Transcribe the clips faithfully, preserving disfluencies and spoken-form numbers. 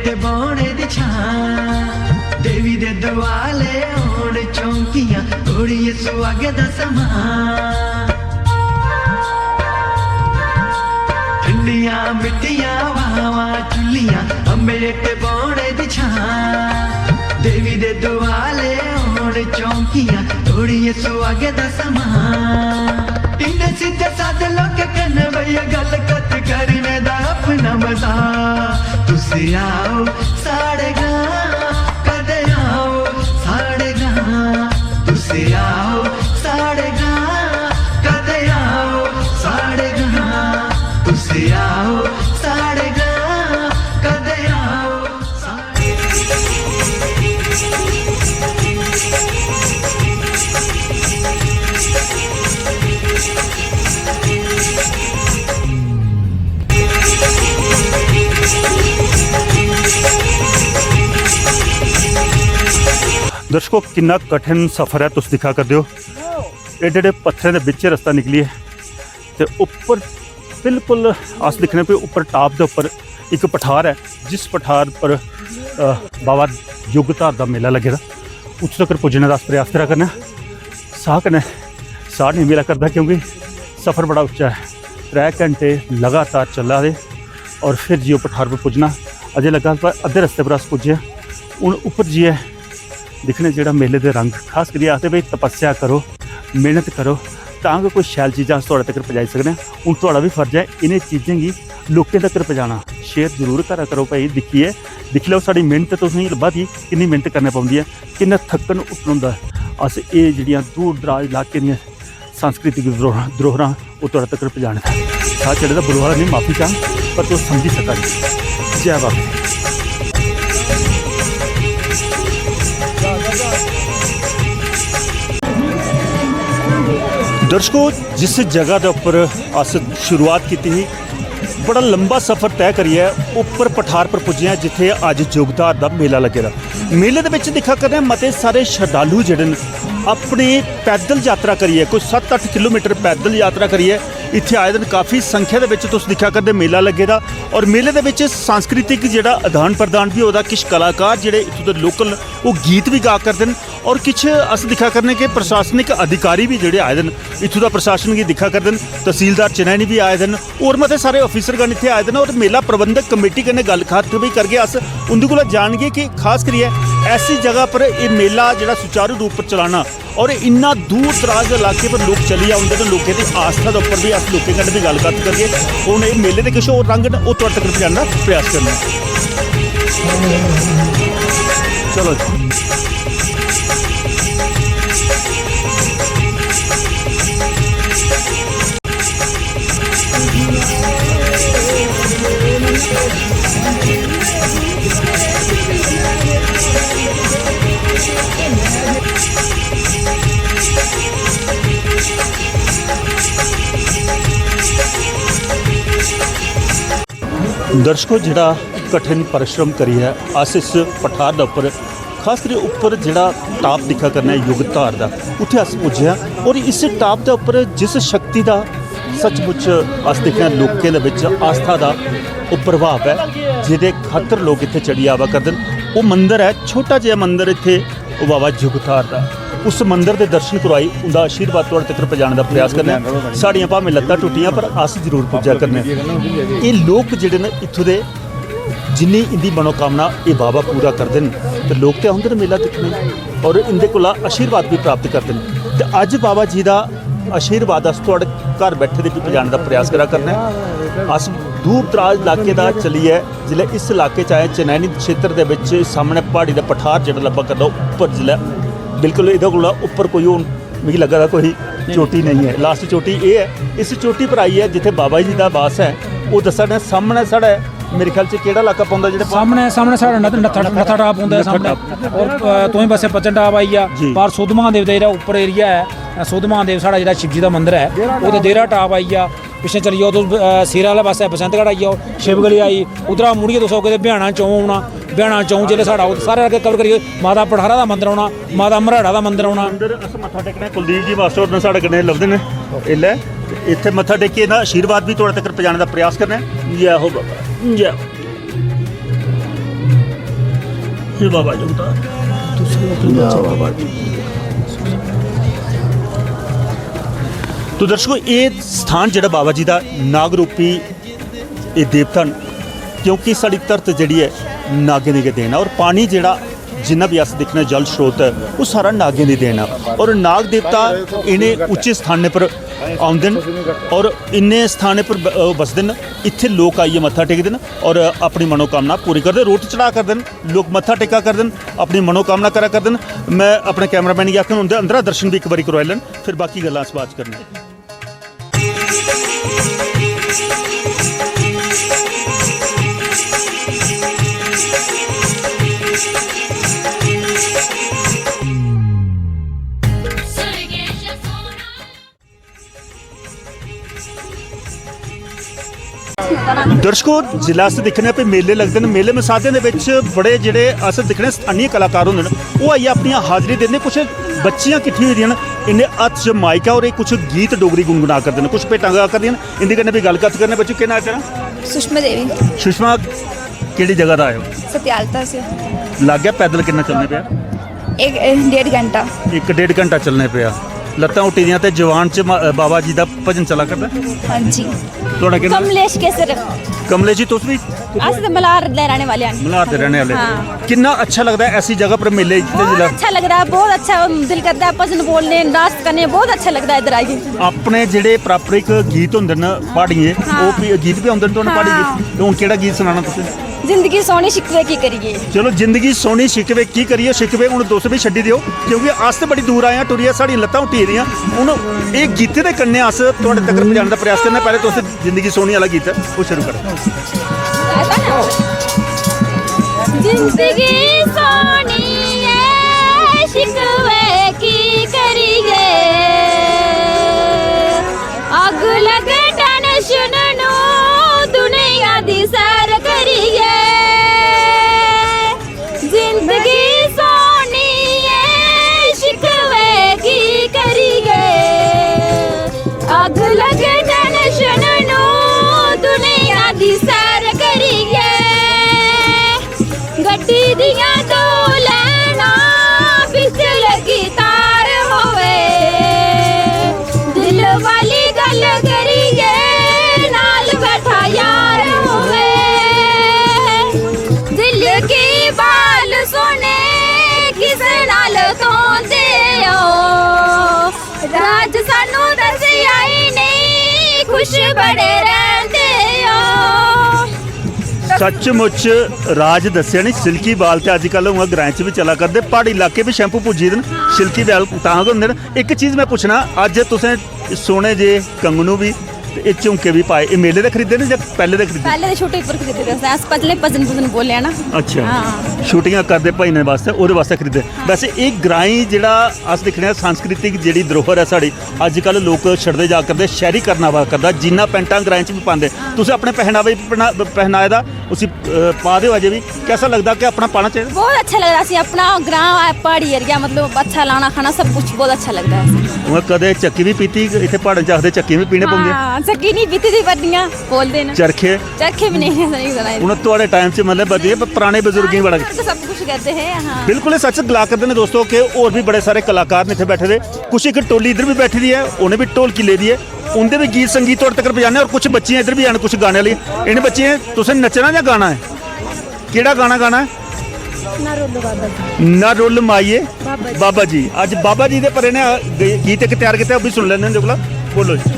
ते बौह्ने दी छां, देवी दे दुआले होन चौंकियां, थोड़िए सुहागे दा समां। ठंडियां मिट्टियां हवावां चुल्लियां, अम्बें हेठ बौह्ने दी छां, देवी दे दुआले होन चौंकियां, थोड़िए सुहागे दा समां। इन्ने सिद्धे सादे लोकें कन्नै बेहियै गल्ल कत्थ करने दा अपना मजा। तुस आओ साढ़े ग्रां, कदे आओ साढ़े ग्रां। तुस आओ साढ़े ग्रां, कदे आओ साढ़े ग्रां। तुस आओ साढ़े ग्रां, कदे आओ साढ़े दर्शकों, किन्ना कठिन सफर ऐ, तुस दिक्खा करदे ओ, एड्डे एड्डे पत्थरें दे बिच्चे रस्ता निकलियै ते उप्पर बिल्कुल अस दिक्खने पे उप्पर टॉप दे उप्पर इक पठार ऐ, जिस पठार पर अ, बाबा युगधार दा मेला लग्गे दा, उत्थूं तकर पुज्जने दा अस प्रयास करा करने आं। साह् कन्नै साह् नेईं मिला करदा, क्योंकि सफर बड़ा उच्चा ऐ। त्रै घैंटे लगातार चला दे और फिर जियो पठार पर पुज्जना। अजें लग्गा पर अद्धे रस्ते पर अस पुज्जे आं। हून उप्पर जाइयै दिक्खने जेह्ड़ा मेले दे रंग, खास करियै आखदे भाई तपस्या करो, मेह्नत करो, तां गै कोई शैल चीजां अस थुआढ़े तगर पजाई सकने आं। हून थुआढ़ा बी फर्ज ऐ इ'नें चीजें गी लोकें तगर पजाना। शेयर जरूर करा करो भाई, दिक्खियै दिक्खी लैओ साढ़ी मेह्नत तुसेंगी लब्भा दी, किन्नी मेह्नत करनी पौंदी ऐ, किन्ना थक्कन हुट्टन होंदा ऐ। अस एह् जेह्ड़ियां दूर दराज इलाके दियां सांस्कृतिक धरोहरां, धरोहरां ओह् थुआढ़े तगर पजाने दा साह् चढ़े दा। बलौरा नेईं, माफी चाह्ङ, पर तुस समझी सका दे। जै बाबा। दर्शकों, जिस जगह दे उप्पर अस शुरुआत कीती ही, बड़ा लंबा सफर तय करियै उप्पर पठार पर पुज्जे आं, जित्थै अज्ज युगधार दा मेला लग्गे दा। मेले दे बिच दिक्खा करने आं, मते सारे शरधालु जेह्ड़े न, अपनी पैदल यात्रा करियै, कोई सत्त अट्ठ किलोमीटर पैदल यात्रा करियै इत्थै आए दे न। काफी संख्या दे बिच तुस दिक्खा करदे मेला लग्गे दा, और मेले दे बिच सांस्कृतिक जेह्ड़ा आदान प्रदान बी होआ दा, किश कलाकार जेह्ड़े इत्थूं दे लोकल न, ओह् गीत बी गा करदे न, और किश अस दिक्खा करने कि प्रशासनिक अधिकारी बी जेह्ड़े आए दे न, इत्थूं दा प्रशासन गी दिक्खा करदे न। तहसीलदार चनैनी बी आए दे न, होर मते सारे अफसरगण इत्थै आए दे न, और मेला प्रबंधक कमेटी कन्नै गल्ल कत्थ बी करगे अस, उं'दे कोला जानगे कि खास करियै ऐसी जगह पर एह् मेला जेह्ड़ा सुचारू रूप पर चलाना, और इन्ना दूर दराज इलाके पर लोक चली औंदे न, लोकें दी आस्था दे उप्पर बी अस लोकें कन्नै बी गल्ल कत्थ करगे। हून एह् मेले दे किश होर रंग न, ओह् थुआढ़े तगर पजाने दा प्रयास करने आं। चलो जी। दर्शकों, जेह्ड़ा कठिन परिश्रम करियै अस इस पठार दे उप्पर, खास करियै उप्पर जेह्ड़ा टाप दिक्खा करने आं युग धार दा, उत्थै अस पुज्जे आं। और इस टाप दे उप्पर जिस शक्ति दा सचमुच अस दिक्खने आं लोकें दे बिच आस्था दा ओह् प्रभाव ऐ, जेह्दे खातर लोक इत्थै चढ़ी आवा करदे न। ओह् मंदर ऐ, छोटा जेहा मंदर इत्थै, ओह् बाबा युग धार दा। उस मंदर दे दर्शन करवाई, उं'दा आशीर्वाद थुआढ़े तगर पजाने दा प्रयास करने आं। साढ़ियां भामें लत्तां टुट्टियां, पर अस जरूर पुज्जा करने आं। एह् लोक जेह्ड़े न इत्थूं दे, जिन्नी इं'दी मनोकामना एह् बाबा पूरा करदे न, ते लोक ते औंदे न मेला दिक्खने गी, और इं'दे कोला आशीर्वाद बी प्राप्त करदे न। ते अज्ज बाबा जी दा आशीर्वाद अस थुआढ़े घर बैठे दे बी पजाने दा प्रयास करा करने आं। अस दूर दराज इलाके दा चलियै जिसलै इस इलाके च आए, चनैनी क्षेत्र दे बिच, सामनै प्हाड़ी दा पठार जेह्ड़ा लब्भा करदा, उप्पर जिसलै बिल्कुल एह्दे कोला उप्पर कोई हून मिगी लग्गा दा कोई चोटी नेईं ऐ, लास्ट चोटी एह् ऐ। इस चोटी पर आइयै जित्थै बाबा जी दा बास ऐ, ओह् दस्सा ने। सामनै साढ़े, मेरे ख्याल च केह्ड़ा इलाका पौंदा जेह्ड़ा सामनै, सामनै साढ़ा नत्थ-, नत्था, नत्था टाप पौंदा ऐ सामनै। और, अ, तुआईं पासै पचन टाप आई गेआ, जी। पार सुद्ध महादेव दा जेह्ड़ा उप्पर एरिया ऐ, अ, सुद्ध महादेव साढ़ा जेह्ड़ा शिवजी दा मंदर ऐ, ओह् ते देहरा टाप आई गेआ। पिच्छें चली जाओ तुस, अ, सिरै आह्ले पासै बसंतगढ़ आई जाओ, शिवगली आई, उद्धरा मुड़ियै तुस आओगे ते ब्याह्ना चौं औना। ब्याह्ना चौं जेल्लै साढ़ा ओह् सारे अग्गें कवर करियै माता पठारा दा मंदर औना, माता मराड़ा दा मंदर औना। मंदर अस मत्था टेकने, कुलदीप जी मास्टर होर न साढ़े कन्नै लभदे न इसलै। ते इत्थै मत्था टेकियै ना आशीर्वाद बी थुआढ़े तगर पजाने दा प्रयास करने आं। जै हो बाबा, जै हो। बाबा जी। तो दर्शकों, ये स्थान जेह्ड़ा बाबा जी दा नाग रूपी एह् देवता न, क्योंकि साढ़ी धरत जेह्ड़ी ऐ नागें दी गै देन ऐ, और पानी जेह्ड़ा जिन्ना बी अस दिक्खने जल स्रोत ऐ, ओह् सारा नागें दी देन ऐ। और नाग देवता इ'नें उच्चे स्थानें पर औंदे न और इन्ने स्थानें पर ब-, ओह् बसदे न। इत्थै लोक आइयै मत्था टेकदे न और अपनी मनोकामना पूरी करदे, रोट चढ़ा करदे न, लोक मत्था टेका करदे न, अपनी मनोकामना करा करदे न। मैं अपने कैमरामैन गी आखङ उं'दे अंदरा दर्शन बी इक बारी करोआई लैन, फिर बाकी गल्लां अस बात करने आं। दर्शको, जिसलै अस दिक्खने आं कि मेले लगदे न, मेले मसादें दे बिच बड़े जेह्ड़े अस दिक्खने स्थानीय कलाकार होंदे न, ओह् आइयै अपनियां हाजरी दिंदे। कुछ बच्चियां किट्ठियां होई दियां न, इ'नें हत्थ च माइक ऐ और एह् कुछ गीत डोगरी गुनगुना करदे न, कुछ भेटां गा करदियां न। इं'दे कन्नै बी गल्ल कत्थ करने। बच्चो, केह् नांऽ ऐ तेरा? सुषमा देवी। सुषमा, केह्ड़ी जगह दा आए हो? सत्यालता से। लग गया पैदल किन्ना चलने पेआ? एक, एक डेढ़ घंटा। इक डेढ़ घंटा चलने पेआ। लत्तां हुट्टी दियां ते जवान च मा-, बाबा जी दा भजन चला करदा। हाँ जी। थुआढ़ा केह् नांऽ? कमलेश केसर। कमलेश जी, तुस बी? अस ते मलार दे रहने वाले हैं। मलार दे रहने वाले। हाँ। किन्ना अच्छा लगदा ऐ ऐसी जगह पर मेले च बहुत जिसलै? अच्छा लगदा ऐ, बहुत अच्छा दिल करदा ऐ भजन बोलने, नाच करने, बहुत अच्छा लगदा ऐ इद्धर आइयै। अपने जेह्ड़े पारंपरिक गीत होंदे न प्हाड़िये, हाँ। ओह् भी, गीत भी औंदे न तुहानू प्हाड़ी हाँ। गीत? ते हून केह्ड़ा गीत सनाना तुसें? जिंदगी सोहनी शिकवे की करिए। चलो, जिंदगी सोहनी शिकवे की करिए, शिकवे हून तुस बी छड्डी देओ, क्योंकि अस ते बड़ी दूर आए आं टुरियै, साढ़ियां लत्तां हुट्टी गेदियां। हून एह् गीतें दे कन्नै अस तुहाड़े तगर पजाने दा प्रयास करने। पैह्लें तुस जिंदगी सोहनी आह्ला गीत ऐ, ओह् शुरू करो। जिंदगी सोहनी ऐ, शिकवे की करिए? अग लगे टैंशन नू, दुनिया दी सैर करिए। जिंदगी सोहनी ऐ, शिकवे की करिए? अग लगे टैंशन नू, दुनिया दी सैर करिए। गड्डी दियां दो लैना, बिच लगी तार होवे। दिल वाली गल्ल करिए, नाल बैठा यार होवे। दिल की बाल सुने, किस नाल तोंदे हो? राज सानू दसिया ही नहीं, खुश बड़े रहंदे हो। सचमुच राज दस्सेआ नहीं। सिल्की बाल ते अज्जकल उ'आं ग्राएं च बी चला करदे, प्हाड़ी इलाके बी शैम्पू पुज्जी दे न, सिल्की बाल तां गै होंदे न। इक चीज मैं पुच्छना, अज्ज तुसें सोह्ने जे कंगनू बी ते एह् झुमके बी पाए, एह् मेले दे खरीदे न जां पैह्ले दे खरीदे? पैह्ले दे छुट्टी उप्पर खरीदे दे असें, अस पतले भजन भुजन बोले ना। अच्छा। हाँ। छुट्टियां करदे भजने बास्तै, ओह्दे बास्तै खरीदे। हाँ। वैसे एह् ग्राईं जेह्ड़ा अस दिक्खने आं, सांस्कृतिक जेह्ड़ी धरोहर ऐ साढ़ी, अज्जकल लोक छड़दे जा करदे, शैह्रीकरण आवा करदा, जीनां पैंटां ग्राएं च बी पांदे। हाँ। तुसें अपने पहनावे च पहना-, पहनाए दा, उसी, अ, पा दे ओ अजें बी, कैसा लगदा कि अपना पाना चाहिदा? बहुत अच्छा लगदा असें, अपना ग्रां ऐ, प्हाड़ी एरिया, मतलब अच्छा लाना खाना सब कुछ बहुत अच्छा लगदा ऐ असें। उ'आं कदें चक्की बी पीती? इत्थै प्हाड़ें च आखदे चक्की बी पीने पौंदे। हाँ, चक्की नहीं पीती दी, पर इ'यां बोलदे न। चरखे? चरखे भी नहीं, नहीं सुनाई। उ'आं थुआढ़े टाइम च मतलब बधिया, पर पराने बजुर्गें गी बड़ा बजुर्ग सब कुछ करदे हे, हाँ। बिल्कुल, एह् सच गला करदे न दोस्तो कि होर बी बड़े सारे कलाकार न इत्थै बैठे दे। कुछ इक टोली इद्धर बी बैठी दी ऐ, उ'नें बी ढोलकी लेदी ऐ। उं'दे बी गीत संगीत थुआढ़े तगर पजाने, और कुछ बच्चियां इद्धर बी हैन, कुछ गाने आह्ली। इ'नें बच्चियें तुसें नच्चना जां गाना ऐ? केह्ड़ा गाना गाना ऐ? ना रुल्ल बाबा जी। ना रुल्ल माइये बाबा जी। बाबा जी। अज्ज बाबा जी दे पर इ'नें ग-, गीत इक त्यार कीता, ओह् बी सुन लैंदे न इं'दे कोला। बोलो जी।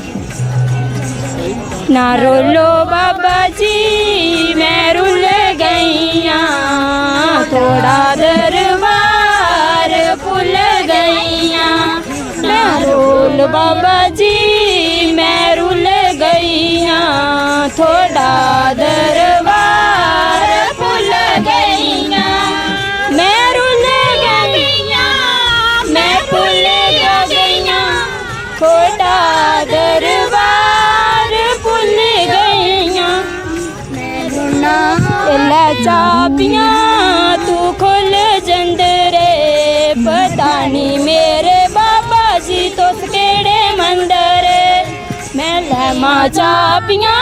ना रोलो बाबा जी, मैं रुल गई आं, थोड़ा दरबार भुल गई आं। ना रोल बाबा जी, मैं रुल गई आं, थोड़ा दरबार भुल गई आं। मैं रुल गई आं, मैं भुल गई आं, थोड़ा दरबार भुल गई आं। मैं रोना। एल्लै चाबियां तू खोल जंदरे, पता नी मेरे बाबा जी तुस केह्ड़े मंदर। मैं लैमा चाबियां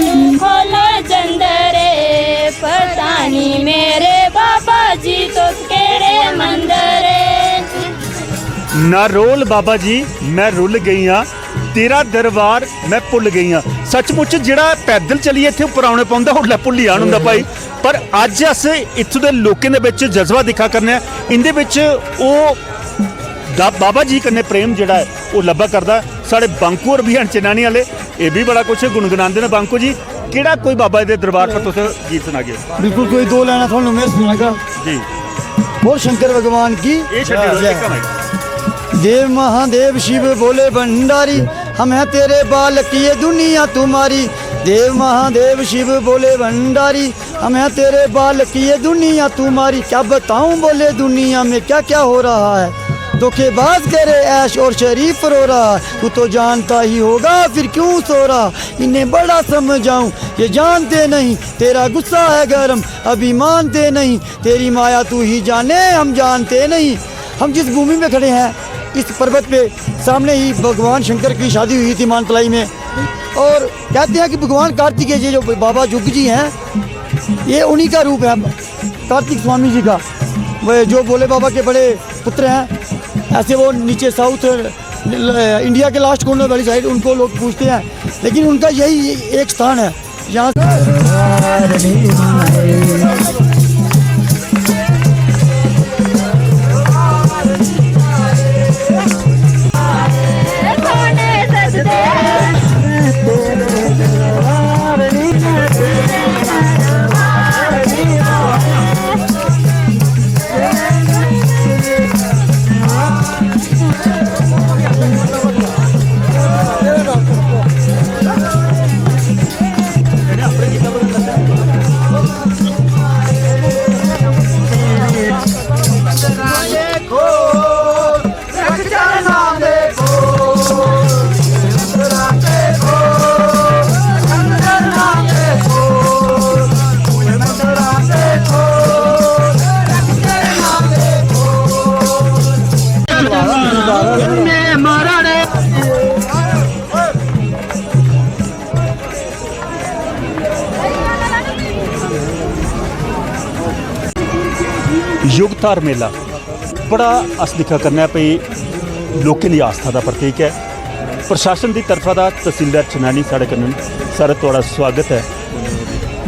तू खोल जंदरे, पता नी मेरे बाबा जी ना रोल बाबा जी, मैं रुल गई आं, तेरा दरबार मैं भुल्ल गई आं। सचमुच जेह्ड़ा पैदल चलियै इत्थै उप्पर औने पौंदा, उसलै भुल्ली जान होंदा भाई। पर अज्ज अस इत्थूं दे लोकें दे बिच जज्बा दिक्खा करने आं, इं'दे बिच ओह् दा-, बाबा जी कन्नै प्रेम जेह्ड़ा ऐ, ओह् लब्भा करदा। साढ़े बांकू होर बी हैन चनैनी आह्ले, एह् बी बड़ा कुछ गुनगुनांदे न। बांकू जी, केह्ड़ा कोई बाबा जी दे दरबार पर तुस गीत सनागे? बिल्कुल, कोई दो लाइनां थुहानू में सनागा। जी। बोल शंकर भगवान की एह् छड्डी ओड़ो, जय। इक मिनट। देव महादेव शिव बोले भंडारी, हम हैं तेरे बालक ये दुनिया तुम्हारी। देव महादेव शिव बोले भंडारी, हम हैं तेरे बालक ये दुनिया तुम्हारी। क्या बताऊं बोले दुनिया में क्या क्या हो रहा है। धोखेबाज करे ऐश और शरीफ रो रहा है। तू तो जानता ही होगा फिर क्यों सो रहा। इन्हें बड़ा समझाऊं ये जानते नहीं। तेरा गुस्सा है गरम अभी मानते नहीं। तेरी माया तू ही जाने हम जानते नहीं। हम जिस भूमि में खड़े हैं, इस पर्वत पे सामने ही भगवान शंकर की शादी हुई थी मानतलाई में। और कहते हैं कि भगवान कार्तिकेय जी जो बाबा जुग जी हैं, ये उन्हीं का रूप है, कार्तिक स्वामी जी का। वो जो भोले बाबा के बड़े पुत्र हैं, ऐसे वो नीचे साउथ इंडिया के लास्ट कॉर्नर वाली साइड उनको लोग पूजते हैं, लेकिन उनका यही एक स्थान है। यहाँ युगधार मेला बड़ा अस दिक्खा करने आं भई लोकें दी आस्था दा प्रतीक ऐ। प्रशासन दी तरफा दा तहसीलदार चनैनी साढ़े कन्नै न। सर, थुआढ़ा स्वागत ऐ।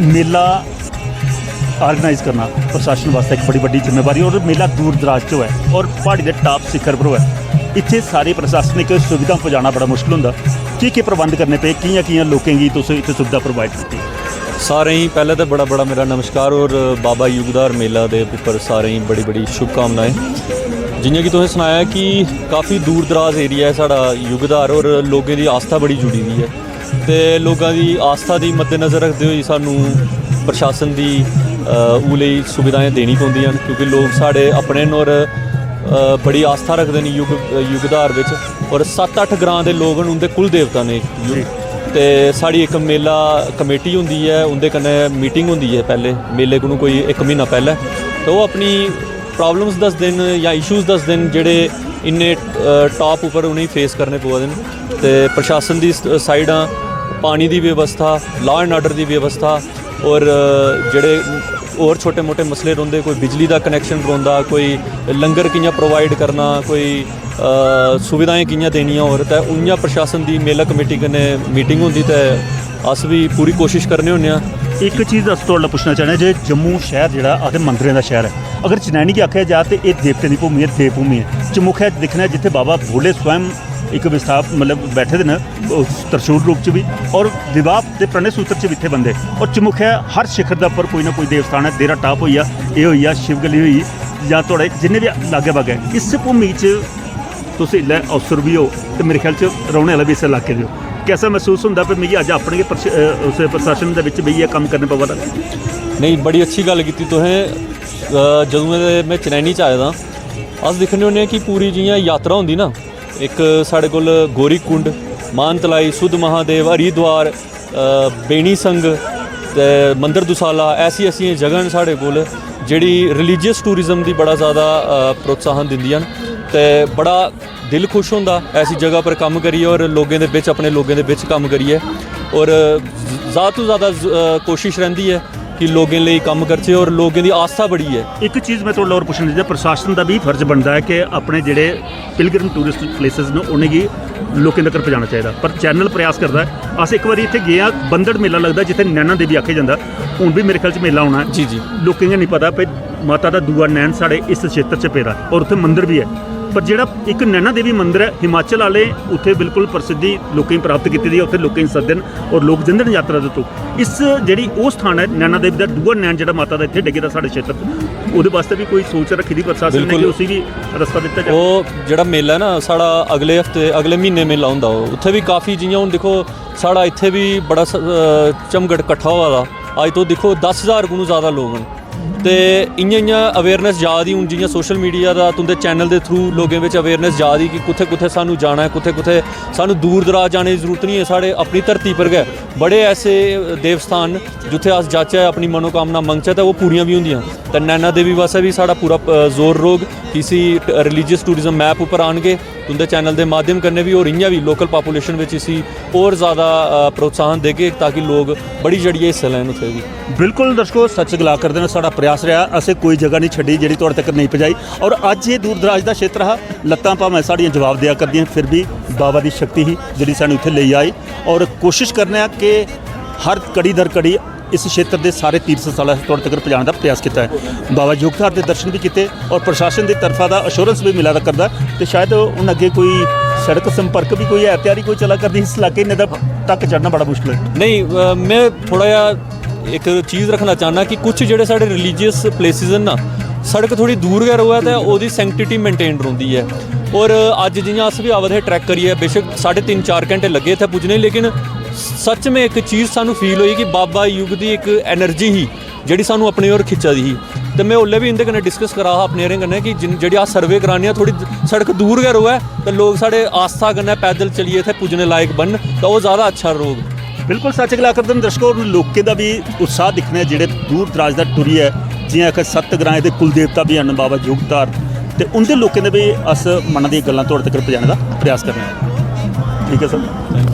मेला ऑर्गेनाइज करना प्रशासन वास्तै इक बड़ी बड्डी जिम्मेवारी, और मेला दूर दराज च होऐ और प्हाड़ी दे टॉप शिखर पर होऐ, इत्थै सारी प्रशासनिक सुविधां पजाना बड़ा मुश्कल होंदा। केह् केह् प्रबंध करने पे, कि'यां कि'यां लोकें गी तुस इत्थै सुविधा प्रोवाइड कीती? सारें गी पैह्लें ते बड़ा बड़ा मेरा नमस्कार और बाबा युगधार मेला दे उप्पर सारें गी बड़ी बड़ी शुभकामनाएं। जि'यां कि तुसें सनाया कि काफ़ी दूर दराज एरिया ऐ साढ़ा युगधार, और लोकें दी आस्था बड़ी जुड़ी दी ऐ, ते लोकां दी आस्था दी मद्देनजर रखदे होई सानू प्रशासन दी, अ, ओह् लेई सुविधाएं देनी पौंदियां न, क्योंकि लोक साढ़े अपने न और, अ, बड़ी आस्था रखदे न युग, युगधार बिच। और सत्त अट्ठ ग्रां दे लोक न, उं'दे कुल देवता न एह्। जी। ते साढ़ी इक मेला कमेटी होंदी ऐ, उं'दे कन्नै मीटिंग होंदी ऐ पैह्ले मेले कोलूं कोई इक म्हीना पैह्ले, ते ओह् अपनी प्रॉब्लम्स दसदे न जां इशूज़ दसदे न जेह्ड़े इन्ने, अ, टॉप उप्पर उ'नेंगी फेस करने पवा दे न। ते प्रशासन दी स-, साइडां पानी दी व्यवस्था, law and order दी व्यवस्था, और, अ, जेह्ड़े होर छोटे मोटे मसले रौंह्दे, कोई बिजली दा कनैक्शन रौंह्दा, कोई लंगर कि'यां प्रोवाइड करना, कोई, अ, सुविधाएं कि'यां देनियां, होर ते उ'यां प्रशासन दी मेला कमेटी कन्नै मीटिंग होंदी ते अस बी पूरी कोशश करने होन्ने आं। इक चीज अस थुआढ़े कोला पुच्छना चाह्न्ने आं जे जम्मू शैह्र जेह्ड़ा आखदे मंदरें दा शैह्र ऐ, अगर चनैनी गी आखेआ जा ते एह् देवतें दी भूमि ऐ, देवभूमि ऐ। चमुखै दिक्खने आं जित्थै बाबा भोले स्वयं इक विस्थाप मतलब बैठे दे न, उस त्रिशूल रूप च बी, और विवाह ते प्रणय सूत्र च बी इत्थै बंदे, और चमुखै हर शिखर दे उप्पर कोई ना कोई देवस्थान ऐ, देरा टॉप होई गेआ, एह् होई गेआ, शिवगली होई गेई, जां थुआढ़े जिन्ने बी लागै बागै इस भूमि च तुस इसलै अफसर बी ओ ते मेरे ख्याल च रौह्ने आह्ले बी इस इलाके दे ओ। कैसा मसूस होंदा भई मिगी अज्ज अपने गै प्रश-, अ, उस प्रशासन दे बिच बेहियै कम्म करने पवा दा? नेईं, बड़ी अच्छी गल्ल कीती तुसें। अ, जदूं दे में चनैनी च आए दा, अस दिक्खने होन्ने आं कि पूरी जि'यां यात्रा होंदी ना, इक साढ़े कोल गौरी कुंड, मानतलाई, सुद्ध महादेव, हरिद्वार, अ, बेनी संग ते मंदर दुसाला, ऐसी ऐसियां जगह न साढ़े कोल जेह्ड़ी रिलीजियस टूरिज्म दी बड़ा ज़्यादा, अ, प्रोत्साहन दिंदियां न ते बड़ा दिल खुश होंदा ऐसी जगह पर कम्म करियै और लोकें दे बिच, अपने लोकें दे बिच कम्म करियै। और ज़्यादा तो ज़्यादा ज-, अ, कोशिश रैंह्दी ऐ कि लोकें लेई कम्म करचै और लोकें दी आस्था बड़ी ऐ। इक चीज में थुआढ़े होर पुच्छना चांह्दा, प्रशासन दा बी फर्ज बनदा ऐ कि अपने जेह्ड़े पिलग्रिम टूरिस्ट प्लेसेस न, उ'नेंगी लोकें तगर पजाना चाहिदा, पर चैनल प्रयास करदा ऐ। अस इक बारी इत्थै गे आं, बंदड़ मेला लगदा, जित्थै नैना देवी आखेआ जंदा, हून बी मेरे ख्याल च मेला होना ऐ। जी, जी। लोकें गी निं पता भई माता दा दूआ नैन साढ़े इस क्षेत्र च पेदा ऐ और उत्थै मंदर बी ऐ, पर जेह्ड़ा इक नैना देवी मंदर ऐ, हिमाचल आह्ले उत्थै बिल्कुल प्रसिद्धि लोकें गी प्राप्त कीती दी ऐ, उत्थै लोकें गी सद्दे न और लोक जंदे न यात्रा दे तौर। इस जेह्ड़ी ओह् स्थान ऐ नैना देवी दा दूआ नैन, जेह्ड़ा माता दा इत्थै डिग्गे दा साढ़े क्षेत्र च, ओह्दे बास्तै बी कोई सोच रक्खी दी प्रशासन ने कि बिल्कुल। उसी बी रस्ता दित्ता जाए? ओह् जेह्ड़ा मेला ऐ ना साढ़ा, अगले हफ्ते, अगले म्हीने मेला होंदा, ओह् उत्थै बी काफ़ी, जि'यां हून दिक्खो, साढ़ा इत्थै बी बड़ा स-, अ, झमगट कट्ठा होआ दा। अज्ज तुस दिक्खो, दस ज्हार कोलू ज़्यादा लोक न। ते इ'यां इ'यां अवेयरनेस जा दी, हून जि'यां सोशल मीडिया दा, तुं'दे चैनल दे थ्रू लोकें बिच अवेयरनेस जा दी कि कुत्थै कुत्थै सानूं जाना ऐ, कुत्थै कुत्थै सानूं दूर दराज जाने दी जरूरत निं ऐ। साढ़े अपनी धरती पर गै बड़े ऐसे देव स्थान न जित्थै अस जाचै, अपनी मनोकामना मंगचै, ते ओह् पूरियां बी होंदियां। ते नैना देवी बास्तै बी साढ़ा पूरा, अ, जोर रौह्ग कि इसी ट-, रिलीजियस टूरिज्म मैप उप्पर आह्नगे। तुं'दे चैनल दे माध्यम कन्नै बी, और इ'यां बी लोकल पापुलेशन बिच इसी होर ज़्यादा, अ, प्रोत्साहन देगे, ताकि लोक बड़ी चढ़ियै हिस्सा लैन उत्थै बी। बिल्कुल दर्शको, सच्च गला करदे न, साढ़ा प्रयास रेहा, असें कोई जगह निं छड्डी जेह्ड़ी थुआढ़े तक नेईं पजाई। और अज्ज एह् दूर दराज दा क्षेत्र हा, लत्तां भामें साढ़ियां जवाब देआ करदियां, फिर बी बाबा दी शक्ति ही जेह्ड़ी सानूं इत्थै लेई आई। और कोशिश करने आं कि हर कड़ी दर कड़ी इस क्षेत्र दे सारे तीर्थ स्थल असें थुआढ़े तगर पजाने दा प्रयास कीता ऐ। बाबा योगधार दे दर्शन बी कीते और प्रशासन दी तरफा दा अश्योरेंस बी मिला दा करदा, ते शायद हून अग्गें कोई सड़क संपर्क बी कोई है, त्यारी कोई चला करदी इस इलाके, नेईं तां तक चढ़ना बड़ा मुश्कल ऐ। नहीं, अ, में थोह्ड़ा जेहा इक चीज रक्खना चाह्न्नां कि कुछ जेह्ड़े साढ़े रिलीजियस प्लेसिस न ना, सड़क थोह्ड़ी दूर गै र'वै ते ओह्दी सैंक्टिटी मेंटेन रौंह्दी ऐ। और अज्ज जि'यां अस बी आवा दे हे ट्रैक करियै, बेशक साढ़े तिन्न चार घैंटे लग्गे इत्थै पुज्जने गी, लेकिन सच में इक चीज सानूं फील होई कि बाबा युग दी इक एनर्जी ही जेह्ड़ी सानूं अपने होर खिच्चा दी ही। ते में उसलै बी इं'दे कन्नै डिस्कस करा हा अपने आह्लें कन्नै कि जिन-, जेह्ड़ी अस सर्वे कराने आं, थोह्ड़ी सड़क दूर गै र'वै ते लोक साढ़े आस्था कन्नै पैदल चलियै इत्थै पुज्जने लायक बनन, तां ओह् ज़्यादा अच्छा रौह्ग। बिल्कुल सच्च गला करदे न दर्शको, हून लोकें दा बी उत्साह दिक्खने आं जेह्ड़े दूर दराज दा टुरियै, जि'यां आखै सत्त ग्राएं दे कुलदेवता बी हैन बाबा योगधार, ते उं'दे लोकें दे बी अस मनै दियां गल्लां थुआढ़े तगर पजाने दा प्रयास करने आं। ठीक ऐ सर।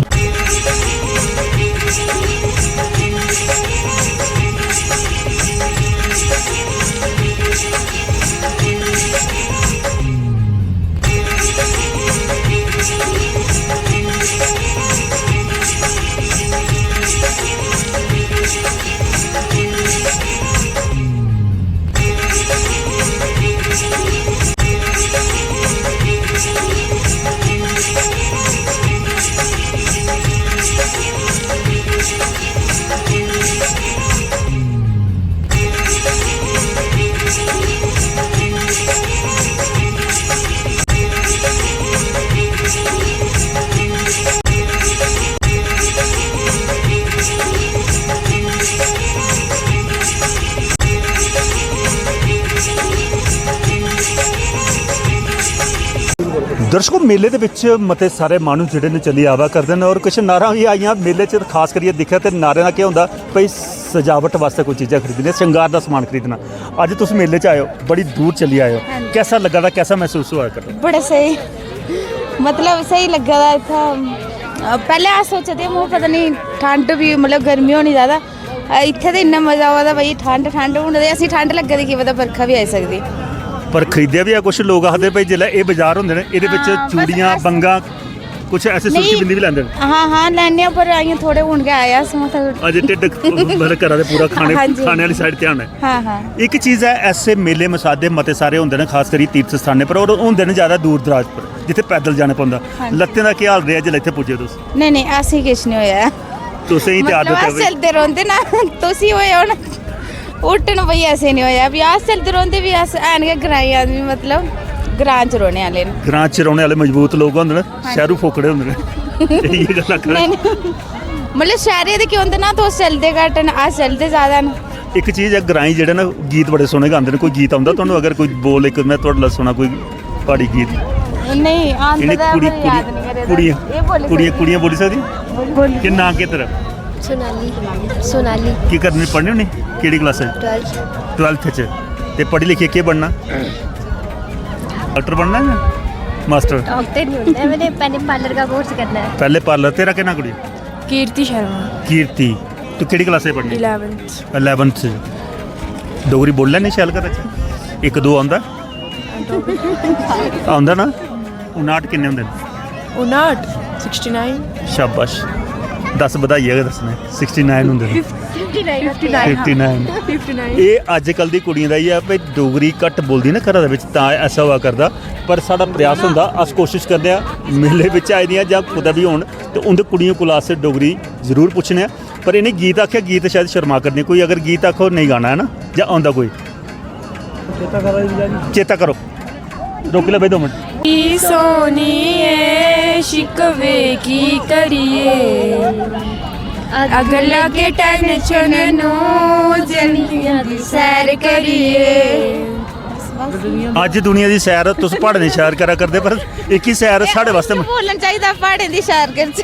दर्शकों, मेले दे बिच मते सारे माह्नू जेह्ड़े न चली आवा करदे न और किश नारां बी आइयां। मेले च खास करियै दिक्खेआ ते नारें दा केह् होंदा भई, सजावट वास्तै कोई चीज़ां खरीदनियां, श्रृंगार दा समान खरीदना। अज्ज तुस मेले च आए ओ, बड़ी दूर चली आए ओ, हां जी। कैसा लग्गा दा, कैसा महसूस होआ करदा? बड़ा स्हेई, मतलब स्हेई लग्गा दा इत्थै। अ, पैह्लें अस सोचा दे हे, "मूं पता निं ठंड बी, मतलब गर्मी होनी ज़्यादा।" अ, इत्थै ते इन्ना मज़ा आवा दा भई, ठंड, ठंड, हून ते असें ठंड लग्गा दी, केह् पता बरखा बी आई सकदी। पर खरीदेआ बी ऐ, कुछ लोक आखदे भई जिसलै एह् बजार होंदे न, एह्दे बिच हां, बस चूड़ियां, अस बंगां, कुछ ऐसे सूची नेईं। बिंदी बी लैंदे न? हां, हां, लैन्ने आं, पर अजें थोह्ड़े हून गै आए अस, मतलब। अजें ढिड्ड मतलब करा दे पूरा खाने, हां जी। खाने आह्ली side ध्यान ऐ। हां, हां। इक चीज़ ऐ, ऐसे मेले मसादे मते सारे होंदे न, खास करियै तीर्थ स्थानें पर, और होंदे न ज़्यादा दूर दराज पर, जित्थै पैदल जाना पौंदा। हां जी। लत्तें दा केह् हाल रेहा जिसलै इत्थै पुज्जे तुस? नेईं, नेईं, असें किश निं होएआ ऐ। तुसें ई ते मतलब, आदत ऐ अस भई। चलदे रौंह्दे ना, तुसी होए होन। हुट्टन भई असें निं होएआ, फ्ही अस चलदे रौंह्दे, फ्ही अस हैन गै ग्राईं आदमी, मतलब ग्रां च रौह्ने आह्ले न। ग्रां च रौह्ने आह्ले मजबूत लोक होंदे न, हां। शैह्रू फोकड़े होंदे न। इ'यै गल्ल आखना। नेईं, नेईं। मतलब शैह्रे दे केह् होंदे ना, तुस चलदे घट्ट न, अस चलदे जैदा न। इक चीज ऐ, ग्राईं जेह्ड़े न, गीत बड़े सोह्ने गांदे न। कोई गीत औंदा तुहानू? अगर कोई बोल इक में तुआढ़े कोला सुना, कोई प्हाड़ी गीत। नेईं, आंदा इ'नें ते ऐ, कुड़ी-, पर याद कुड़ी-, निं करै दा। कुड़ियां, एह् बोली कुड़ियां, सकदी। कुड़ियां बोली सकदी? बोली। केह् नांऽ केह् तेरा? सोनाली। सोनाली। केह् करनी, पढ़नी होनी? केह्ड़ी class च? Twelfth। Twelfth च। ते पढ़ी लिखियै केह् बनना? Doctor बनना जां master? Doctor नहीं बनना है, मैंने पहले parlour का course करना है। पहले parlour। तेरा केह् नांऽ कुड़ी? कीर्ति शर्मा। कीर्ति। तू केह्ड़ी क्लासै च पढ़नी? इलेवंथ। इलेवंथ च। डोगरी बोली लैन्नी शैल घरै च? इक दो औंदा? औंदा ना? उनाह्ठ किन्ने होंदे न? उनाह्ठ, सिक्सटी नाइन। शाबाश। दस बधाइयै गै दस्सने, सिक्सटी नाइन होंदे न। Fifty nine. Fifty nine. Fifty nine. एह् अज्जकल दी कुड़ियें दा एह् ऐ भाई, डोगरी घट्ट बोलदी ना घरा दे बिच, तां ऐसा होआ करदा। पर साढ़ा प्रयास होंदा, अस कोशिश करने आं, मेले बिच आई दियां जां कुतै बी होन, ते उं'दे कुड़ियें कोला अस डोगरी जरूर पुच्छने आं। पर इ'नें गीत आखेआ, गीत शायद शर्मा करदे। कोई अगर गीत आखो, नेईं गाना है ना, जां औंदा कोई? चेता करो, रोकी लै भाई दो मिनट। की सोनी ऐ शिकवे की करिए, अग लगे टेंशन नू, जंदियां दी सैर करिए। अज्ज दुनिया दी सैर, तुस प्हाड़ें दी सैर करा करदे, पर इक ही सैर साढ़े वास्तै। बोलना चाहिदा, प्हाड़ें दी सैर करचै।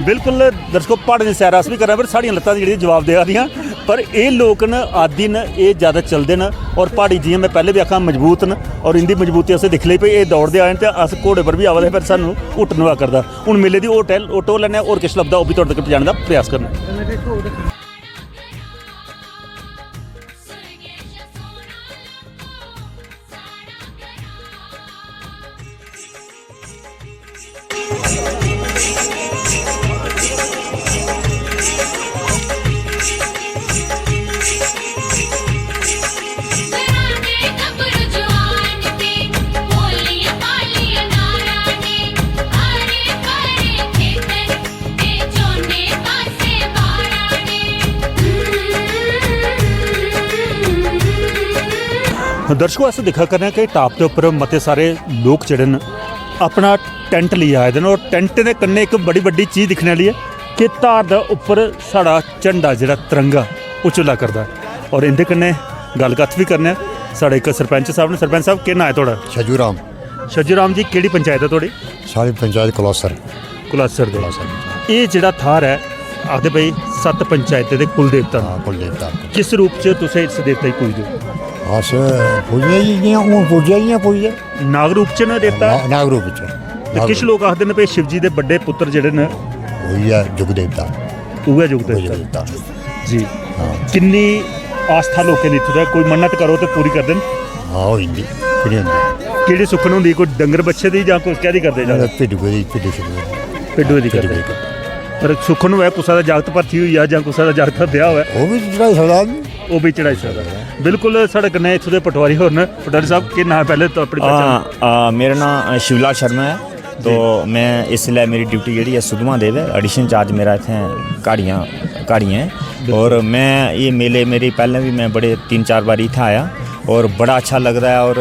बिल्कुल दर्शको, प्हाड़ें दी सैर अस बी करा, पर साढ़ियां लत्तां जेह्ड़ियां जवाब देआ दियां। पर एह् लोक न, आदी न, एह् ज़्यादा चलदे न। और प्हाड़ी, जि'यां में पैह्लें बी आक्खा, मजबूत न। और इं'दी मजबूती असें दिक्खी लेई, भाई एह् दौड़दे आए न ते अस घोड़े पर बी आवा दे हे, पर सानूं हुट्टन होआ करदा। हून मेले दी होर टैल, होर टोर लैने आं, होर किश लभदा, ओह् बी तुआढ़े तक पजाने दा प्रयास करने आं। दर्शको, अस दिक्खा करने आं कि टाप दे उप्पर मते सारे लोक जेह्ड़े न, अपना टैंट लेइयै आए दे न। और टैंटें दे कन्नै इक बड़ी बड्डी चीज दिक्खने आह्ली ऐ कि धार दे उप्पर साढ़ा झंडा जेह्ड़ा, तिरंगा, ओह् झुल्ला करदा ऐ। और इं'दे कन्नै गल्ल कत्थ बी करने आं। साढ़े इक सरपैंच साहब न। सरपैंच साहब, केह् नांऽ ऐ थुआढ़ा? छज्जू राम। छज्जू राम जी, केह्ड़ी पंचायत ऐ थुआढ़ी? साढ़ी पंचायत कुलासर। कुलासर दे। कुलासर। एह् जेह्ड़ा थाह्र ऐ, आखदे भाई सत्त पंचायतें दे कुल देवता न। हां, कुल देवता। किस रूप च तुस इस देवता गी पूजदे ओ? अस पूजने जी, जि'यां हून पूजेआ, इ'यां पूजदे। नाग रूप च न देवता? ना-, नाग रूप च। ते नाग किश रूप। लोक आखदे न भाई शिव जी दे बड्डे पुत्तर जेह्ड़े न, उ'ऐ जुग देवता। उ'ऐ जुग उ'ऐ जुग देवता। देवता। जी। हां। किन्नी आस्था लोकें दी इत्थूं दा, कोई मन्नत करो ते पूरी करदे न? हां, होई जंदी, की निं होंदी? केह्ड़ी सुक्खन होंदी, कोई डंगर बच्छे दी जां कुस कैह्दी करदे ज्यादा? मतलब भिड्डुए दी, भिड्डू शिड्डुए दी। भिड्डुए दी भिड्डुए करदे। दी करदे। पर सुक्खन होऐ कुसै दा जागत भर्थी होई जा जां कुसै दा जागत ब्याह् होऐ? ओह् बी चढ़ाई सकदा आदमी। ओह् बी चढ़ाई सकदा। बिल्कुल, साढ़े कन्नै इत्थूं दे पटवारी होर न। पटवारी साहब, केह् नांऽ ऐ? पैह्लें तो अपनी पहचान। हां, आ, मेरा नांऽ शिवलाल शर्मा ऐ। तो जी। मैं इसलै, मेरी ड्यूटी जेह्ड़ी ऐ सुद्धमहादेव ऐ, एडिशनल इंचार्ज मेरा इत्थें घाड़ियां, घाड़ियां ऐ। बिल्कुल। और मैं एह् मेले, मेरी पैह्लें बी मैं बड़े तिन्न चार बारी इत्थें आया और बड़ा अच्छा लगदा ऐ और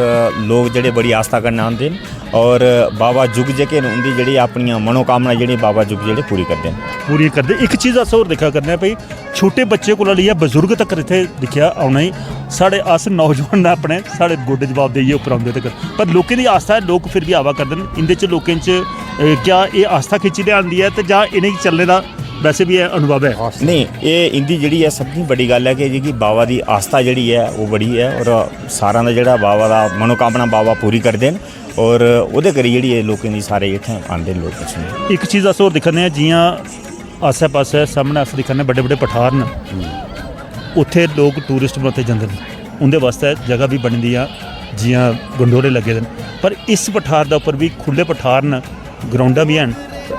लोक जेह्ड़े बड़ी आस्था कन्नै आंदे न और बाबा जुग जेह्के न, उं'दी जेह्ड़ी अपनियां मनोकामना जेह्ड़ी बाबा जुग जेह्ड़े पूरी करदे न। पूरियां करदे। इक चीज अस होर दिक्खा करने आं भाई, छोटे बच्चे कोला लेइयै बजुर्ग तक्कर इत्थै दिक्खेआ औना ही। साढ़े अस नौजवान न अपने, साढ़े गोड्डे जवाब देइयै उप्पर औंदे तक्कर, पर लोकें दी आस्था ऐ, लोक फिर बी आवा करदे न। इं'दे च लोकें च, अ, क्या एह् आस्था खिच्ची लेआंदी ऐ ते जां इ'नेंगी चलने दा वैसे बी एह् अनुभव ऐ? नेईं, एह् इं'दी जेह्ड़ी ऐ, सब तों बड्डी गल्ल ऐ कि जेह्की बाबा दी आस्था जेह्ड़ी ऐ, ओह् बड़ी ऐ और सारें दा जेह्ड़ा बाबा दा मनोकामना बाबा पूरी करदे न और ओह्दे करी जेह्ड़ी ऐ, लोकें दी सारे इत्थें आंदे न लोक दर्शन। इक चीज अस होर दिक्खने आं, जि'यां आस्सै पास्सै सामनै अस दिक्खा ने बड्डे बड्डे पठार न, उत्थै लोक टूरिस्ट मते जंदे न, उं'दे बास्तै जगह बी बनी दियां, जि'यां गंडोले लग्गे दे न। पर इस पठार दे उप्पर बी खु'ल्ले पठार न, ग्राउंडां बी हैन,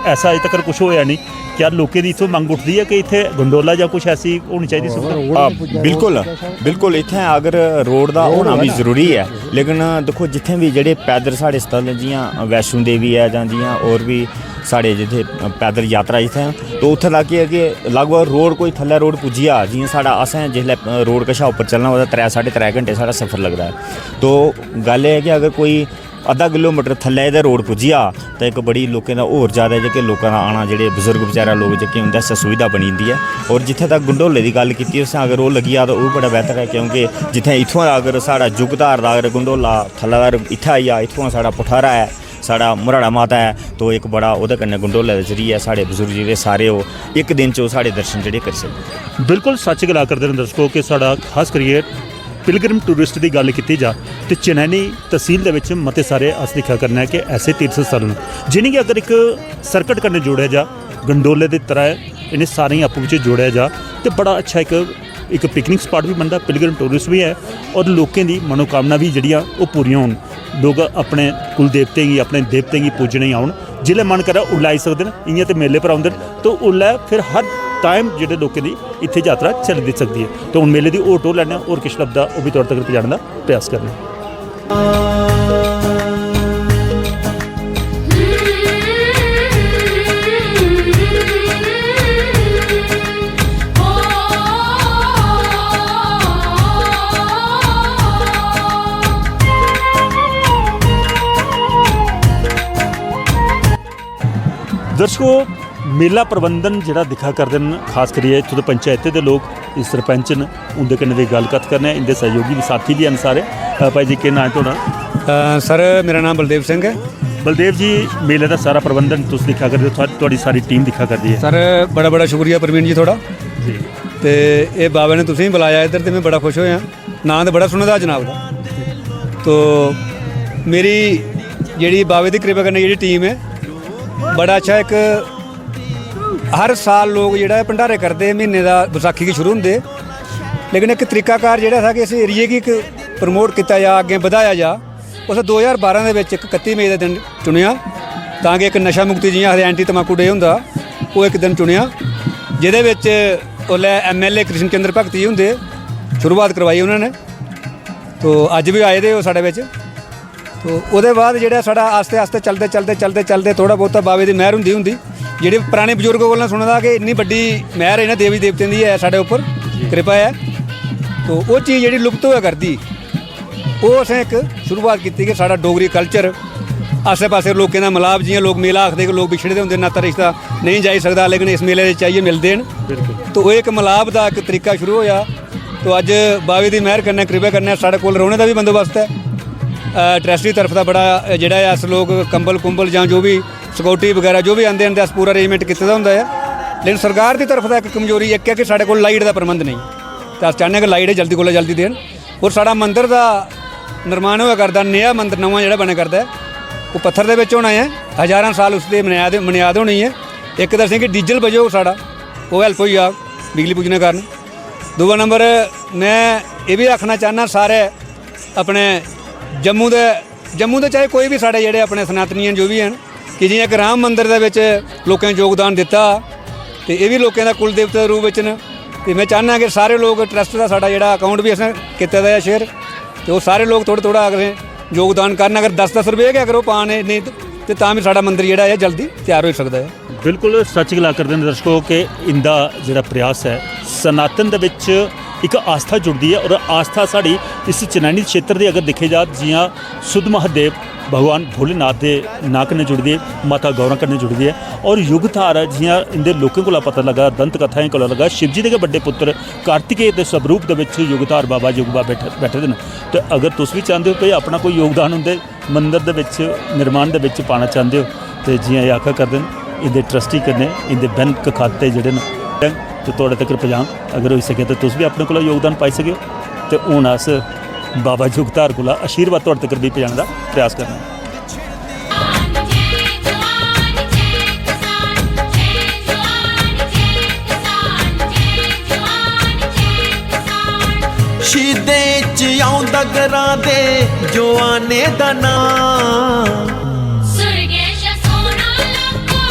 ऐसा अजें तक्कर कुछ होएआ नेईं। क्या लोकें दी इत्थूं मंग उठदी ऐ कि इत्थै गंडोला जां कुछ ऐसी होनी चाहिदी सुविधा? हां, बिल्कुल, बिल्कुल। इत्थै अगर रोड दा होना बी जरूरी ऐ, लेकिन दिक्खो, जित्थै बी जेह्ड़े पैदल साढ़े स्थल न, जि'यां वैष्णो देवी ऐ जां जि'यां होर बी साढ़े जित्थै पैदल यात्रा जित्थै, तो उत्थै दा केह् ऐ कि लगभग रोड कोई थल्लै रोड पुज्जी जा, जि'यां साढ़ा, असें जिसलै रोड कशा उप्पर चलना होऐ तां त्रै, साढे त्रै घैंटे साढ़ा सफर लगदा ऐ। तो गल्ल एह् ऐ कि अगर कोई अद्धा किलोमीटर थल्लै एह्दे रोड पुज्जी जा तां इक बड़ी लोकें दा होर जैदा जेह्के लोकें दा आना, जेह्ड़े बजुर्ग बचैरा लोक जेह्के उं'दे आस्तै सुविधा बनी जंदी ऐ। होर जित्थै तक गंडोले दी गल्ल कीती, असें अगर ओह् लग्गी जा तां ओह् बड़ा बेहतर ऐ, क्योंकि जित्थै इत्थुआं दा अगर साढ़ा जुगधार दा अगर गंडोला थल्लै दा इत्थै आई जा, इत्थुआं साढ़ा पठारा ऐ, साढ़ा मराड़ा माता ऐ, तो इक बड़ा ओह्दे कन्नै गंडोले दे जरिए साढ़े बजुर्ग जेह्ड़े सारे ओह् इक दिन च ओह् साढ़े दर्शन जेह्ड़े करी सकदे। बिल्कुल सच्च गला करदे न दर्शको कि साढ़ा खास करियै पिलग्रिम टूरिस्ट दी गल्ल कीती जा ते चनैनी तसील दे बिच मते सारे अस दिक्खा करने आं कि ऐसे तीर्थ स्थल न जि'नेंगी अगर इक सर्कट कन्नै जोड़ेआ जा, गंडोले दी तरह ऐ, इ'नें सारें गी आपूं बिच्चें जोड़ेआ जा ते बड़ा अच्छा इक इक पिकनिक स्पाट बी बनदा, पिलग्रिम टूरिस्ट बी ऐ, और लोकें दी मनोकामना बी जेह्ड़ियां ओह् पूरियां होन। लोक अपने कुल देवतें गी, अपने देवतें गी पूजने गी औन। जिसलै मन करै उसलै आई सकदे न। इ'यां ते मेले पर औंदे न, ते उसलै फिर हर टाइम जेह्ड़े लोकें दी इत्थै यात्रा चली दी सकदी ऐ। ते हून मेले दी होर टोर लैने आं, होर किश लभदा ओह् बी थुआढ़े तगर पजाने दा प्रयास करने आं। दर्शको, मेला प्रबंधन जेह्ड़ा दिक्खा करदे न, खास करियै इत्थूं दे पंचैतें दे लोक, इस सरपंच न, उं'दे कन्नै बी गल्ल कत्थ करने आं। इं'दे सैह्योगी बी, साथी बी हैन सारे। अ, भाई जी, केह् नांऽ ऐ थुआढ़ा? अ, सर, मेरा नांऽ बलदेव सिंह ऐ। बलदेव जी, मेले दा सारा प्रबंधन तुस दिक्खा करदे ओ, थुआ-, थुआढ़ी सारी टीम दिक्खा करदी ऐ। सर, बड़ा बड़ा शुक्रिया प्रवीण जी थुआढ़ा। जी। ते एह् बाबे ने तुसेंगी बलाया इद्धर, ते में बड़ा खुश होएआ। नांऽ ते बड़ा सुने दा जनाब दा। तो मेरी जेह्ड़ी बाबे दी कृपा कन्नै जेह्ड़ी टीम ऐ, बड़ा अच्छा इक, हर साल लोक जेह्ड़ा ऐ भंडारे करदे म्हीने दा, बसाखी गी शुरू होंदे, लेकिन इक तरीकाकार जेह्ड़ा था कि इस एरिया गी इक प्रमोट कीता जा, अग्गें बधाया जा। उस दो ज्हार बारां दे बिच इक इकत्ती मई दा दिन चुनेआ, तां कि इक नशा मुक्ति, जि'यां आखदे, एंटी तमाकू डे होंदा, ओह् इक दिन चुनेआ, जेह्दे बिच उसलै M L A Krishna Chandra Bhagat ji हुंदे शुरुआत करवाई उ'नें ने। तो अज्ज बी आए दे ओह् साढ़े बिच। तो ओह्दे बाद जेह्ड़ा साढ़ा आस्ते आस्ते चलदे चलदे चलदे चलदे थोह्ड़ा बहुता बाबे दी मैह्र हुंदी हुंदी, जेह्ड़े पराने बजुर्गें कोला सुने दा कि इन्नी बड्डी मैह्र इ'नें देवी देवतें दी ऐ साढ़े उप्पर, कृपा ऐ, तो ओह् चीज जेह्ड़ी लुप्त होआ करदी, ओह् असें इक शुरुआत कीती कि साढ़ा डोगरी कल्चर, आस्सै पास्सै लोकें दा मलाप, जि'यां लोक मेला आखदे कि लोक बिछड़े दे होंदे, नाता रिश्ता नेईं जाई सकदा, लेकिन इस मेले च आइयै मिलदे न। बिल्कुल। तो ओह् इक मलाप दा इक तरीका शुरू होआ। तो अज्ज बावे दी मैह्र कन्नै, कृपा कन्नै साढ़े कोल रौह्ने दा बी बंदोबस्त ऐ। अ, ट्रस्ट दी तरफ दा बड़ा, अ, जेह्ड़ा ऐ, अस लोक कंबल कुंबल जां जो बी सिक्योरिटी बगैरा जो बी आंदे न, ते अस पूरा अरेंजमेंट कीते दा होंदा ऐ। लेकिन सरकार दी तरफ दा इक कमजोरी इक ऐ कि साढ़े कोल लाइट दा प्रबंध नेईं, ते अस चाह्न्ने आं कि लाइट जल्दी कोला जल्दी देन। और साढ़ा मंदर दा निर्माण होआ करदा, नेहा मंदर नमां जेह्ड़ा बनै करदा ऐ, ओह् पत्थर दे बिच होना ऐ, हजारां साल उसदी मनेआद, मनेआद होनी ऐ। इक ते असेंगी डीजल बचोग साढ़ा, ओह् हेल्प होई जाग बिजली पुज्जने कारण। दूआ नंबर, में एह् बी आखना चाह्न्नां सारे अपने जम्मू दे, जम्मू दे चाहे कोई बी साढ़े जेह्ड़े अपने सनातनी न, जो बी हैन, कि जि'यां इक राम मंदर दे बिच लोकें योगदान दित्ता, ते एह् बी लोकें दा कुल देवता दे रूप बिच न। ते में चाह्न्नां कि सारे लोक, ट्रस्ट दा साढ़ा जेह्ड़ा अकाउंट बी असें कीते दा ऐ शेयर, ते ओह् सारे लोक थोह्ड़ा थोह्ड़ा अगर योगदान करन, अगर दस दस रपेऽ गै अगर ओह् पान, नेईं ते तां बी साढ़ा मंदर जेह्ड़ा ऐ, जल्दी त्यार होई सकदा ऐ। बिल्कुल सच गला करदे न दर्शको कि इंदा जेह्ड़ा प्रयास ऐ, सनातन दे बिच इक आस्था जुड़दी ऐ, और आस्था साढ़ी इस चनैनी क्षेत्र दी अगर दिक्खेआ जा, जि'यां सुद्ध महादेव भगवान भोलेनाथ दे नांऽ कन्नै जुड़दी ऐ, माता गौरा कन्नै जुड़दी ऐ। और युगधार, जि'यां इंदे लोकें कोला पता लगा, दंत कथाएं कोला लगा, शिवजी दे गै बड्डे पुत्तर कार्तिकेय दे स्वरूप दे बिच युगधार बाबा युगबा बैठे, बैठे दे न। ते अगर तुस बी चांह्दे ओ भई अपना कोई योगदान उंदे मंदर दे बिच, निर्माण दे बिच पाना चांह्दे ओ, ते जि'यां एह् आखा करदे न, इंदे ट्रस्टी कन्नै इंदे बैंक खाते जेह्ड़े न, ते थुआढ़े तगर पजान। अगर होई सकै ते तुस बी अपने कोला योगदान पाई सकेओ। ते हून अस बाबा युगधार कोला आशीर्वाद थुआढ़े तगर बी पजाने दा प्रयास करने आं। शहीदें च औंदा ग्रां दे जोआनें दा नांऽ। सुरगेश सोना लग्गो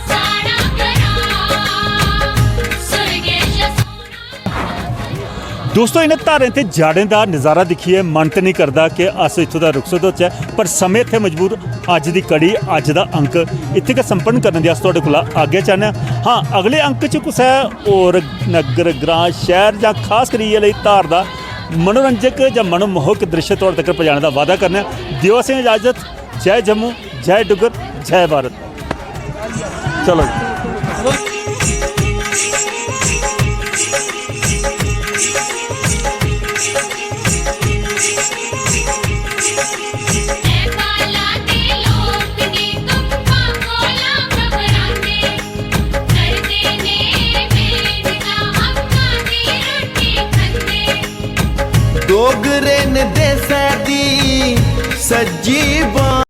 साढ़ा ग्रां, सुरगेश सोना। दोस्तो, इ'नें धारें ते जाड़ें दा नज़ारा दिक्खियै मन ते नेईं करदा कि अस इत्थूं दा रुखसत होचै, पर समें इत्थै मजबूर अज्ज दी कड़ी, अज्ज दा अंक इत्थै गै संपन्न करने दी अस थुआढ़े कोला आज्ञा चाह्न्ने आं। हां, अगले अंक च कुसै होर नग्गर, ग्रां, शैह्र जां खास करियै लेई धार दा मनोरंजक जां मनमोहक दृश्य थुआढ़े तगर पजाने दा वादा करने आं। देओ असें इजाजत। जय जम्मू, जय डुग्गर, जय भारत। चलो जी। डोगरे न देसै दी सज्जी बांह।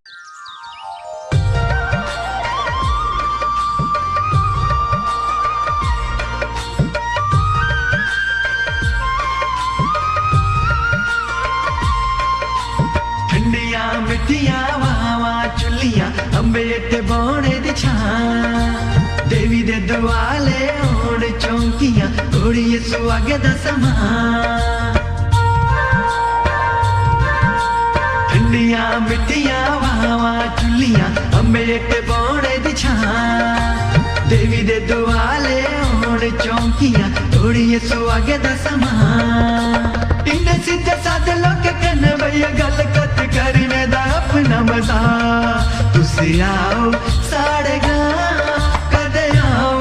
दियां वावां चुल्लियां, अम्बे हेठ बौह्ने दी छां। देवी दे दुआले होन चौंकियां, तोड़ियै सुहागे दा समां। ठंडियां मिट्ठियां वावां चुल्लियां, अम्बे हेठ बौह्ने दी छां। देवी दे दुआले होन चौंकियां, तोड़ियै सुहागे दा समां। इन्ने सिद्धे सादे लोकें कन्नै भैया गल्ल कत्थ करने दा अपना मजा। तुस आओ साढ़े गां, कदे आओ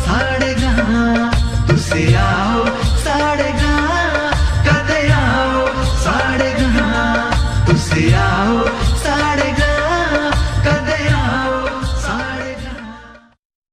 साढ़े गां। तुस आओ साढ़े गां, कदे आओ साढ़े गां। तुस आओ